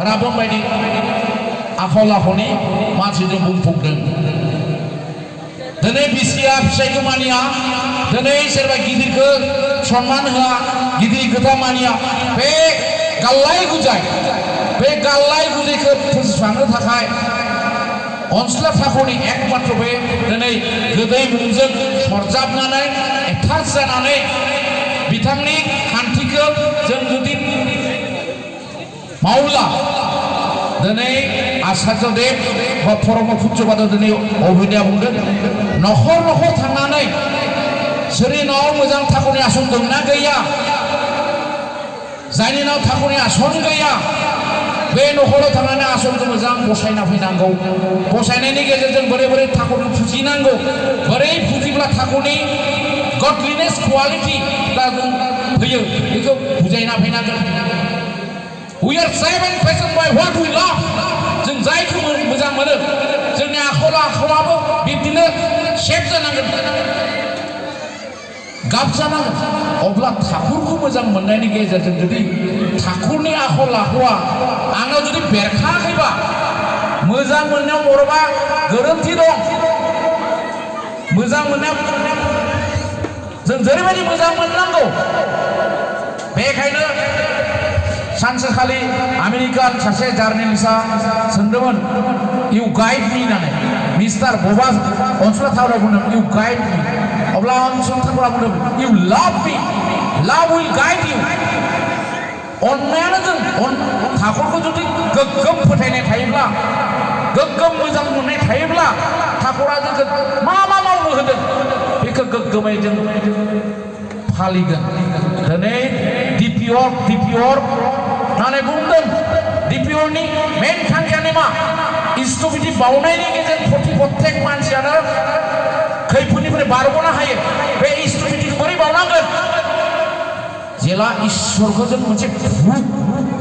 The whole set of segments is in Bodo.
बानाबन बायदि आखल आखुनि मानसिजों बुंफबदों दिनै बिसिया फिसाइखौ मानिया दिनै सोरबा गिदिरखौ सनमान होआ गिदिर खोथा मानिया बे गाल्लाय गुजाय बे गाल्लाय गुजायखौ फोजोबस्रांनो थाखाय अनसुला ठाकुरनि एकमात्र बे दिनै गोदै मुंजों सरजाबनानै एटाच जानानै बिथांनि खान्थिखौ जों जुदि मावला दिनै आचार्यदेव बा परम पुज्यपाद दिनै अभिनया बुंदों नखर नखर थांनानै सोरनिनाव मोजां ठाकुरनि आसन दंना गैया जायनिनाव ठाकुरनि आसन गैया बे नखराव थांनानै आसनखौ मोजां बसायना फैनांगौ बसायनायनि गेजेरजों बोरै बोरै ठाकुरखौ फुजिनांगौ बोरै फुजिब्ला ठाकुरनि गडलिनेस क्वालिटी फैयो बेखौ बुजायना फैनांगोन We are seven passion by what we love जों जायखौ मोजां मोनो जोंनि आखल आखुआबो बिब्दिनो शेप जानांगोन गाब जानांगोन अब्ला ठाकुरखौ मोजां मोननायनि गेजेरजों जुदि ठाकुरनि आखल आखुआ आंनाव जुदि बेरखाङाखैबा मोजां मोननायाव बरबा गोरोन्थि दं मोजां मोननायाव जों जेरैबायदि मोजां मोननांगौ बेखायनो सानसेखालि आमेरिकान सासे जार्नेलिस्टआ सोंदोंमोन इउ गाइड मी होननानै मिस्टार बबा अनसुला ठाकुरा बुंदों इउ गाइड मी अब्ला अनसुला ठाकुरा बुंदों इउ लाभ मी लाभ उइल गाइड इउ अननायानो जों ठाकुरखौ जुदि गोग्गोम फोथायनाय थायोब्ला गोग्गोम मोजां मोननाय थायोब्ला ठाकुरा जोंखौ मा मा मावनो होदों बेखौ गोग्गोमै जों फालिगोन दिनै डिपिअर होननानै बुंदों डिपिअरनि मेन थांखियानो मा इष्टबिधि बावनायनि गेजेरजों प्रत्येक मानसियानो खैफोदनिफ्राय बारग'नो हायो बे इष्टबिधिखौ बोरै बावनांगोन जेला इसोरखौ जों मोनसे भुग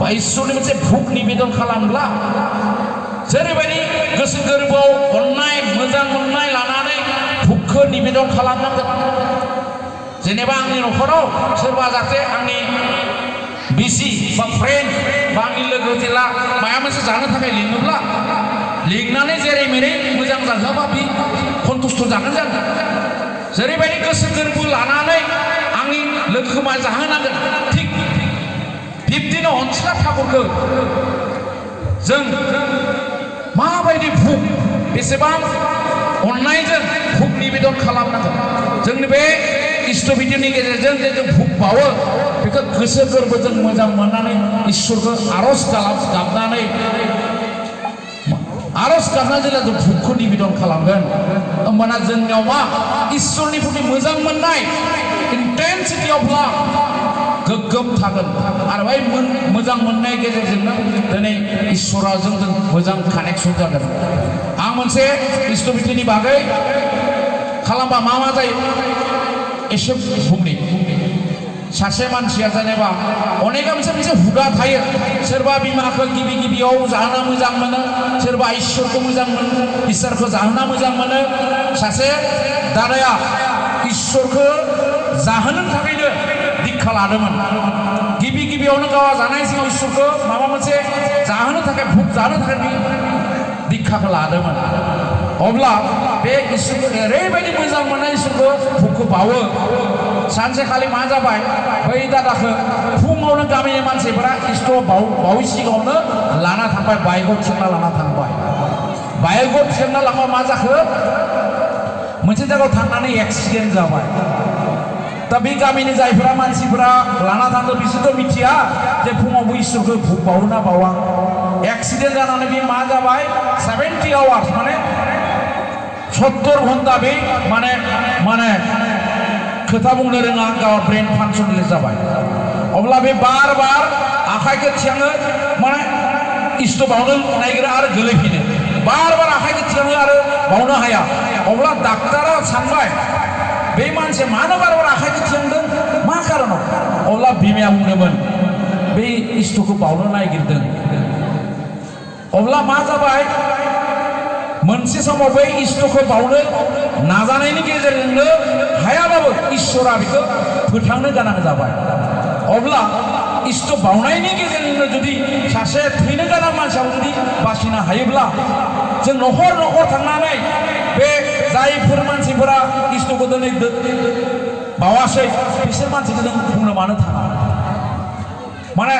बा इसोरनि मोनसे भुग निवेदन खालामब्ला जेरैबायदि गोसो गोरबोआव अननाय मोजां मोननाय लानानै भुगखौ निवेदन खालामनांगोन जेनेबा आंनि नखराव सोरबा जाहाथे आंनि बिसि बा फ्रेन्ड बा आंनि लोगो जेला माया मोनसे जानो थाखाय लिङोब्ला लिंनानै जेरै मेरै मोजां जाहोबा बे सन्तुष्ट जागोन जों जेरैबायदि गोसो गोरबो लानानै आंनि लोगोखौ मा जाहोनांगोन थिग बिब्दिनो अनसुला ठाकुरखौ जों माबायदि भुग बेसेबां अननायजों भुग निवेदन खालामनांगोन जोंनि बे इष्टबिधिनि गेजेरजों जे जों भुग बावो बेखौ गोसो गोरबोजों मोजां मोननानै इसोरखौ आरज गाबनानै आरज गाबनानै जेब्ला जों भुगखौ निवेदन खालामगोन होमबाना जोंनियाव मा इसोरनि प्रति मोजां मोननाय इन्टेन्सिटि अफ लाभ गोग्गोम थागोन आरो बै मोजां मोननाय गेजेरजोंनो दिनै इसोरा जोंजों मोजां कानेक्सन जागोन आं मोनसे इष्टबिधिनि बागै खालामबा मा जायो एसे बुंनि सासे मानसिया जेनेबा अनेक मोनसे हुदा थायो सोरबा बिमाखौ गिबि गिबियाव जाहोना मोजां मोनो सोरबा इसोरखौ मोजां मोनो इसोरखौ जाहोना मोजां मोनो सासे दादाया इसोरखौ जाहोनो थाखायनो दीक्षा लादोंमोन गिबि गिबियावनो गावा जानाय सिगां इसोरखौ माबा मोनसे जाहोनो थाखाय भुग जानो थाखाय दीक्षाखौ लादोंमन अब्ला बे इसोरखौ ओरैबायदि मोजां मोननाय इसोरखौ भुगखौ बावो सानसेखालि मा जाबाय बै दादाखौ फुङावनो गामिनि मानसिफोरा इष्ट बावै सिगाङावनो लाना थांबाय बाइकआव थिखांना लाना थांबाय बाइकआव थिखांना लांबा मा जाखो मोनसे जायगायाव थांनानै एक्सिडेन्ट जाबाय दा बे गामिनि जायफोरा मानसिफोरा लाना थांदों बिसोरथ' मिथिया जे फुङावबो इसोरखौ भुग बावोना बावा एक्सिडेन्ट जानानै बे मा जाबाय 70 आवार्स माने 70 घन्टा बे माने खोथा बुंनो रोङा गाव ब्रेन फांसनलेस जाबाय अब्ला बे बार बार आखाइखौ थिखाङो माने इष्ट बावनो नागिरो आरो गोलैफिनो बार बार आखाइखौ थिखाङो आरो बावनो हाया अब्ला डाक्टारा सानबाय बे मानसिया मानो बार बार आखाइखौ थिखांदों मा कारनाव अब्ला बिमाया बुंदोंमोन बे इष्टखौ बावनो नागिरदों अब्ला मा जाबाय मोनसे समाव बै इष्टखौ बावनो नाजानायनि गेजेरजोंनो हायाबाबो इसोरा बेखौ फोथांनो गोनां जाबाय अब्ला इष्ट बावनायनि गेजेरजोंनो जुदि सासे थैनो गोनां हायोब्ला जों न'खर न'खर थांनानै बे जायफोर मानसिफोरा इस्टखौ दिनै बावासै बिसोर मानसिखौ जों बुंनो मानो थाङा माने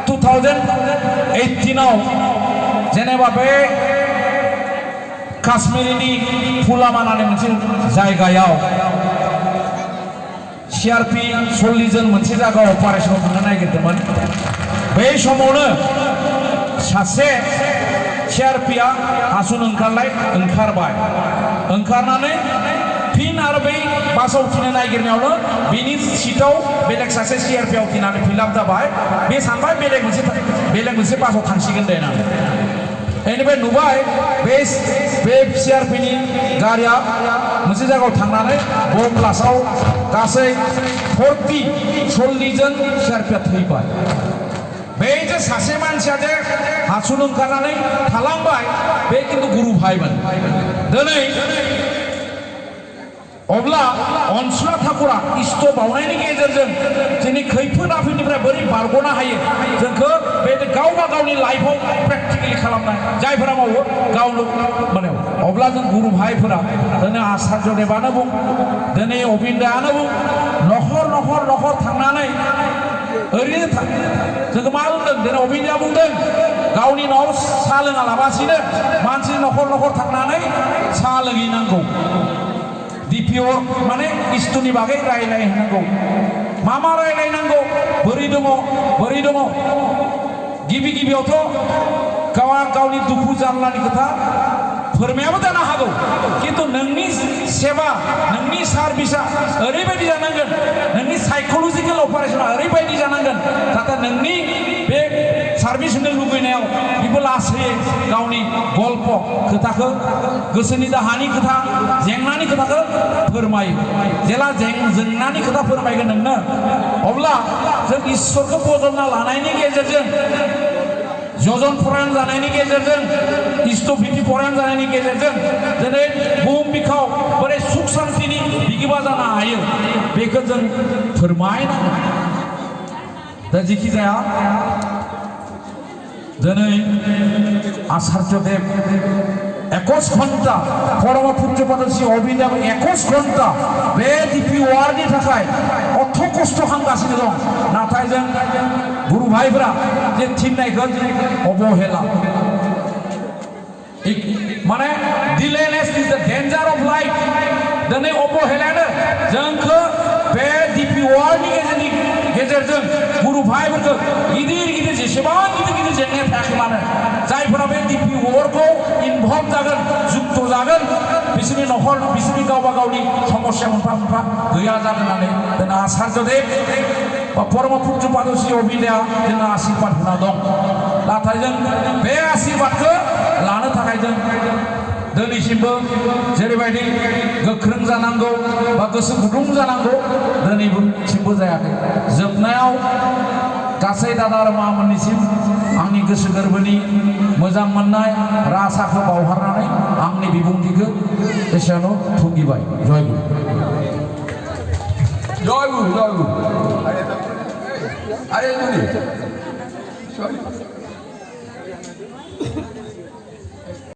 2018 जेनेबा बे काश्मीरनि फुलामा होननाय मोनसे जायगायाव CRP 40 जन मोनसे जायगायाव अपारेशनाव थांनो नागिरदोंमोन बै समावनो सासे CRPआ हासुन ओंखारबाय ओंखारनानै फिन आरो बै बासाव उथिनो नागिरनायावनो बिनि सिटआव बेलेग सासे CRPआ उथिनानै फिलाप जाबाय बे सानबाय बेलेग मोनसे बासाव थांसिगोन दे होननानै बेनिफ्राय नुबाय बे CRPनि गारिया मोनसे जायगायाव थांनानै बम ब्लास्टआव गासै 40 जन CRPआ थैबाय बे जे सासे मानसिया जे हासुन ओंखारनानै थालांबाय बे खिन्थु गुरु भाइमोन दिनै अब्ला अनसुला ठाकुरा इष्ट बावनायनि गेजेरजों जोंनि खैफोद आफोदनिफ्राय बोरै बारग'नो हायो जोंखौ बे गावबा गावनि लाइफआव प्रेक्टिकेलि खालामनाय जायफोरा मावो गावनो माने अब्ला जों गुरु भाइफोरा दिनै आचार्य देवानो बुं दिनै अबिन्दायानो बुं न'खर थांनानै ओरैनो जोंखौ मा बुंदों दिनै अबिन्दाया बुंदों गावनि न'आव साहा लोङा लाबासिनो मानसिनि न'खर थांनानै साहा लोंहैनांगौ DPO माने इष्टनि बागै रायलायनांगौ मा रायलायनांगौ बोरै दङ गिबियावथ' गावनि दुखु जारलानि खोथा फोरमायाबो जानो हागौ किन्तु नोंनि सेवा नोंनि सार्भिसा ओरैबायदि जानांगोन नोंनि साइक'लजिकेल अपारेशना ओरैबायदि जानांगोन जाहाथे नोंनि बे सार्भिस होनो लुबैनायाव बेबो लासै गावनि गल्प खोथाखौ गोसोनि दाहानि खोथा जेंनानि खोथाखौ फोरमायो जेला जेंनानि खोथा फोरमायगोन नोंनो अब्ला जों इसोरखौ बजबना लानायनि गेजेरजों जजन फरायन जानायनि गेजेरजों इष्ट भित्ति फरायन जानायनि गेजेरजों दिनै बुहुम बिखाव बोरै सुख शान्तिनि बिगिबा जानो हायो बेखौ जों फोरमायनांगोन दा जेखि जाया दिनै आचार्य देव 21 घन्टा परम पूज्यपाद श्री अबिन्दाया 21 घन्टा बे DPORनि थाखाय अथ' खस्थ' खालामगासिनो दं नाथाय जों गुरु भाइफोरा जे थिननायखौ अबहेला माने डिलेनेस इज द डेन्जार अफ लाइफ दिनै अबहेलायानो जोंखौ बे DPORनि गेजेरजों गुरु भाइफोरखौ गिदिर जेसेबां गिदिर जेंनाया थायाखै मानो जायफोरा बे DPORखौ इनभल्भ जागोन जुक्त जागोन बिसोरनि न'खर बिसोरनि गावबा गावनि समस्या मोनफा गैया जागोन होननानै दिनै आचार्य देव बा परम पूज्यपाद श्री अबिन्दाया जोंनो आशीर्बाद होना दं नाथाय जों बे आशीर्बादखौ लानो थाखाय जों दिनैसिमबो जेरैबायदि गोख्रों जानांगौ बा गोसो गुदुं जानांगौ दिनैसिमबो जायाखै जोबनायाव गासै दादा आरो मामोननिसिम आंनि गोसो गोरबोनि मोजां मोननाय रासाखौ बावहारनानै आंनि बिबुंथिखौ एसेयावनो थुंगिबाय जय गुरु